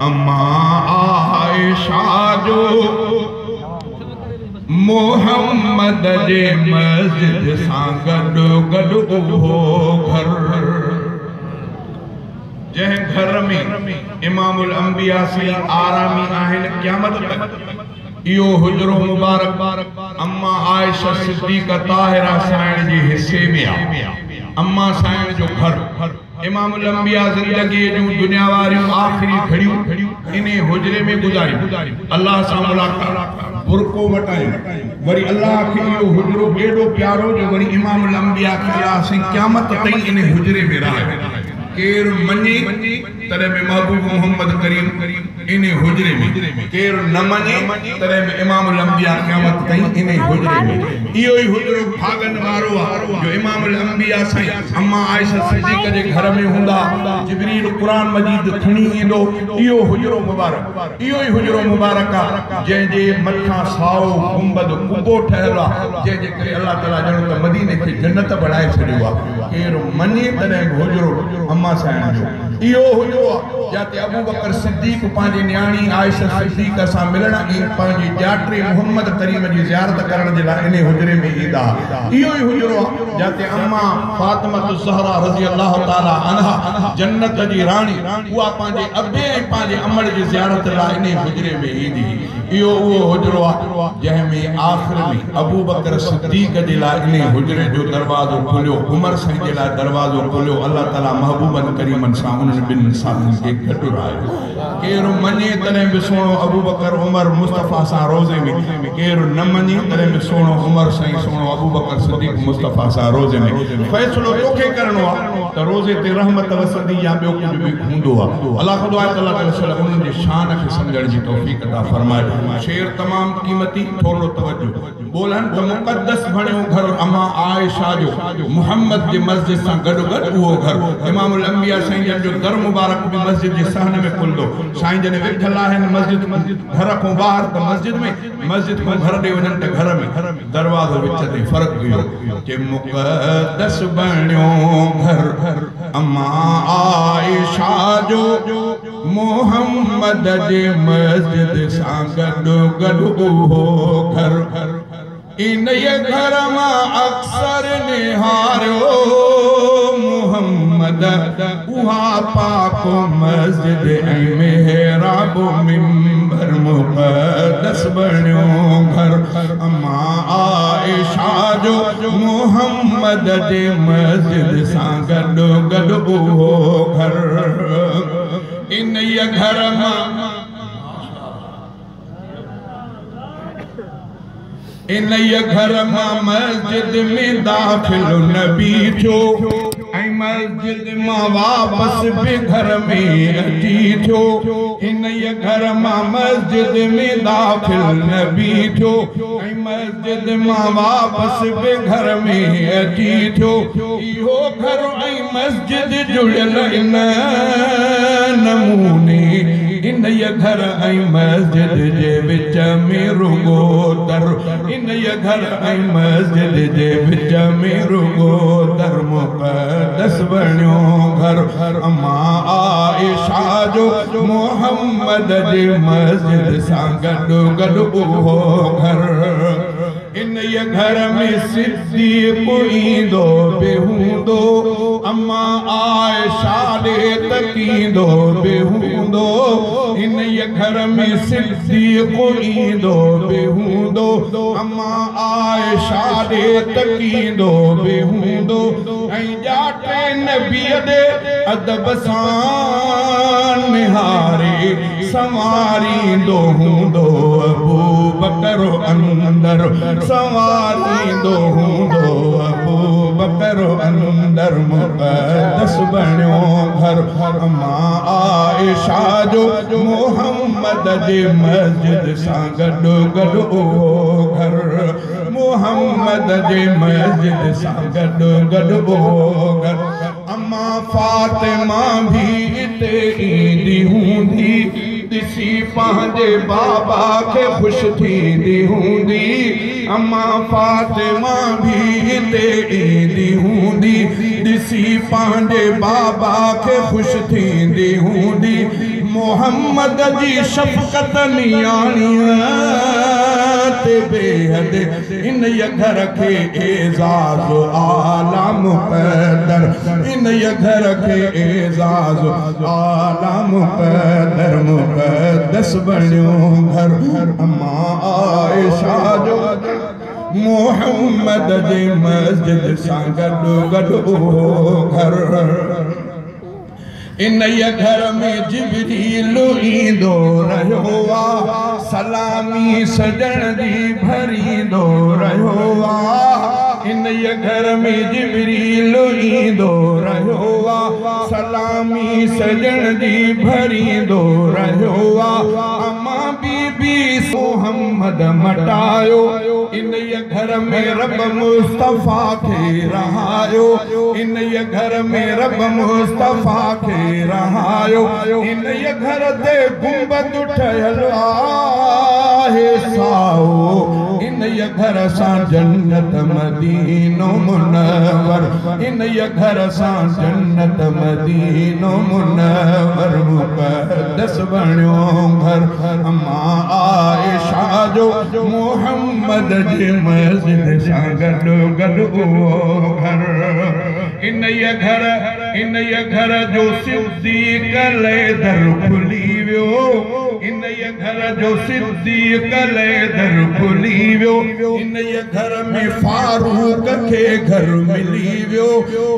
अम्मा आयशा जो मोहम्मद जे मस्जिद सां गॾु गॾु उहो घर, जंहिं घर में इमामुल अंबिया साईं आरामी आहिनि क़यामत तक, इहो हुजरो मुबारक अम्मा आयशा सिद्दीक़ ताहिरा साईं जे हिसे में आहे। अम्मा साईं जो घर इमामुल अंबिया ज़िंदगीअ जूं दुनिया वारियूं आख़िरी घड़ियूं इन हुजरे में गुज़ारियूं। अल्लाह सां मुलाक़ात, बुरको वटायूं, वरी अल्लाह खे इहो हुजरो एॾो प्यारो जो वरी इमामुल अंबिया खे अल्लाह साईं क़यामत ताईं इन हुजरे में रहायो। केरु मञे तॾहिं बि महबूब मोहम्मद करीम इन हुजरे में, केरु न मञे तॾहिं बि इमामुल अंबिया क़यामत ताईं इन हुजरे में। इहो ई हुजरो भाॻनि वारो आहे जो इमामुल अंबिया साईं अम्मा आयशा सिद्दीक़ जे घर में हूंदा, जिब्रील क़ुरान मजीद खणी ईंदो। इहो हुजरो मुबारक, इहो ई हुजरो मुबारक आहे जंहिंजे मथां साओ गुंबद कुबो ठहियल आहे, जंहिंजे करे अल्लाह ताला ॼण त मदीने खे जन्नत बणाए छॾियो आहे। केरु मञे तॾहिं बि हुजरो अम्मा साईं जो इहो हुजरो आहे जिते अबू बकर सिद्दीक़ पंहिंजी नियाणी आयशा सिद्दीक़ सां मिलण ऐं पंहिंजे ॼाटे मोहम्मद करीम जी ज़ियारत करण जे लाइ इन हुजरे में ईंदा। इहो ई हुजरो आहे जिते अम्मा फातिमा ज़हरा रज़ी अल्लाह ताला अन्हा जन्नत जी राणी उहा पंहिंजे अबे ऐं पंहिंजे अमड़ जी ज़ियारत लाइ इन हुजरे में ईंदी। इहो उहो हुजरो आहे जंहिंमें आख़िर में अबू बकर सिद्दीक़ जे लाइ इन हुजरे जो दरवाज़ो खुलियो, उमर साईं जे लाइ दरवाज़ो खुलियो। अल्लाह ताला महबूबनि करीमनि सां उन्हनि ॿिनि साथियुनि खे गॾु रहायो। केरु मञे तॾहिं बि सुहिणो अबू बकर उमर मुस्तफ़ा सां रोज़े में, केरु न मञे तॾहिं बि सुहिणो उमर साईं सुहिणो अबू बकर सिद्दीक़ मुस्तफ़ा सां रोज़े में। फ़ैसिलो तोखे करिणो आहे त रोज़े ते रहमत वसंदी या ॿियो कुझु बि हूंदो आहे। अल्लाह ख़ुदा ताला उन्हनि जे शान खे सम्झण जी तौफ़ीक़ अता फरमाए। शेर तमामु क़ीमती, थोरो तवजो ॿोलनि त मुक़द्दस बणियो घर अम्मा आयशा जो मोहम्मद जे मस्जिद सां गॾु गॾु उहो घर। इमामुल अंबिया साईं जन जो दर मुबारक बि मस्जिद जे सहन में खुलंदो। साईं जॾहिं वेठल आहिनि मस्जिद घर खां ॿाहिरि त मस्जिद में, मस्जिद खां घर ॾे वञनि त घर में, दरवाज़ो विच ते फ़र्क़ु इहो की मुक़द्दस बणियो घर अम्मा आयशा जो मोहम्मद जे मस्जिद सां गॾु गॾु उहो घर। इन घर मां अक्सर निहारियो मोहम्मद, उहा पाक मस्जिद ऐं मेहराब मिंबर मुक़द्दस बणियो घर अम्मा आयशा जो मोहम्मद जे मस्जिद सां गॾु गॾु उहो घर। इन घर मां इन घर मां मस्जिद में दाख़िल नबी थियो ऐं मस्जिद मां वापसि बि घर में अची थियो। इन घर मां मस्जिद में दाख़िल नबी थियो ऐं मस्जिद मां वापसि बि घर में अची थियो। इहो घर ऐं मस्जिद जुड़ियल इन नमूने, इन घर ऐं मस्जिद जे विच में रुगो दर, इन घर ऐं मस्जिद जे विच में रुगो दर मुक़द्दस बणियो घर अम्मा आयशा जो मोहम्मद जे मस्जिद सां गॾु गॾु उहो घर। इन घर में सिद्दीक़ ईंदो बि हूंदो, अम्मा आयशा ॾे तकींदो बि हूंदो। इन घर में सिद्दीक़ ईंदो बि हूंदो, अम्मा आयशा ॾे तकींदो बि हूंदो। ऐं ॼाटे नबीअ ॾे अदब सां निहारे संवारींदो हूंदो अबू बकर अंदर, संवारींदो हूंदो अबू बकर अंदर। मुक़द्दस बणियो घर अम्मा आयशा जो मोहम्मद जे मस्जिद सां गॾु गॾु उहो घर, मोहम्मद जे मस्जिद सां गॾु गॾु उहो घर। अम्मा फातिमा बि हिते ईंदी हूंदी, ॾिसी पंहिंजे बाबा खे ख़ुशि थींदी हूंदी। अम्मा फातिमा बि हिते ईंदी हूंदी, ॾिसी पंहिंजे बाबा खे ख़ुशि थींदी हूंदी। मोहम्मद जी शफ़क़त नियाणीअ ते बेहद, इन घर खे एज़ाज़ आला मुक़द्दर, इन घर खे एज़ाज़ आला मुक़द्दर। मुक़द्दस बणियो घर अम्मा आयशा जो, मोहम्मद जे मस्जिद सां गॾो गॾु उहो घर। इन घर में जिब्रील ईंदो रहियो आ, सलामी सजण जी भरींदो रहियो आ। इन घर में जिब्रील ईंदो रहियो आ, सलामी सजण जी भरींदो रहियो आ। अम्मा बीबी मोहम्मद मटायो, इन घर में रब मुस्तफ़ा खे रहायो। इन घर में रब मुस्तफ़ा खे रहायो। इन घर ते गुंबद ठहियल आहे साओ, इन घर सां जन्नत मदीनो मुनव्वर, इन घर सां जन्नत मदीनो मुनव्वर। मुक़द्दस बणियो घर अम्मा आयशा जो, मोहम्मद जे मस्जिद सां गॾो गॾु उहो घर। इन घर जो सिद्दीक़ लाइ दर खुली वियो, इन घर जो सिद्दीक़ लाइ दर खुली वियो। इन घर में फारूक खे घर मिली वियो,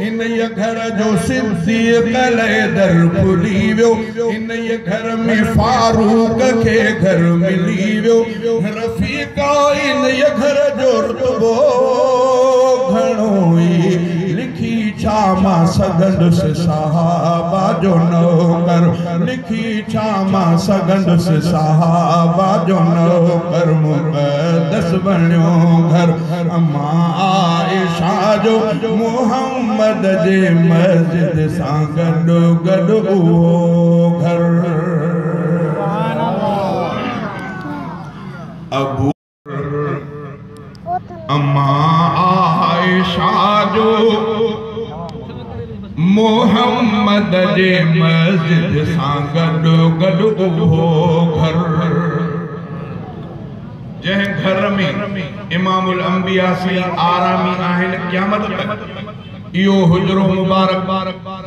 इन घर जो सिद्दीक़ लाइ दर खुली वियो। इन घर में फारूक खे घर मिली वियो। रफ़ीक़ा इन घर जो रुतबो घणो ई, लिखी छा मां सघंदुसि सहाबा जो नौकर, लिखी छा मां सघंदुसि सहाबा जो नौकर। मुक़द्दस बणियो घर अम्मा आयशा जो, मोहम्मद जे मस्जिद सां गॾो गॾु उहो घर। अबू अम्मा आयशा जो, मोहम्मद जे मस्जिद सां गॾो गॾु उहो घर। जंहिं घर में इमामुल अंबिया साईं आरामी आहिनि क़यामत तक, इहो हुजरो मुबारक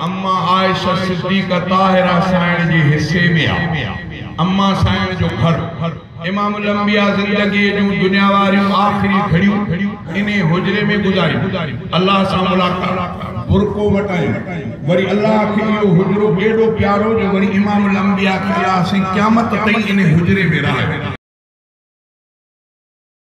अम्मा आयशा सिद्दीक़ा ताहिरा साइण जे हिसे में आहे। अम्मा साइण जो घर इमामुल अंबिया ज़िंदगीअ जूं दुनिया वारियूं आख़िरी घड़ियूं इन हुजरे में गुज़ारियूं। अल्लाह सां मुलाक़ात, बुरको वटायूं, वरी अल्लाह खे इहो हुजरो एॾो प्यारो जो वरी इमामुल अंबिया खे अल्लाह साईं क़यामत ताईं इन हुजरे में रहायो।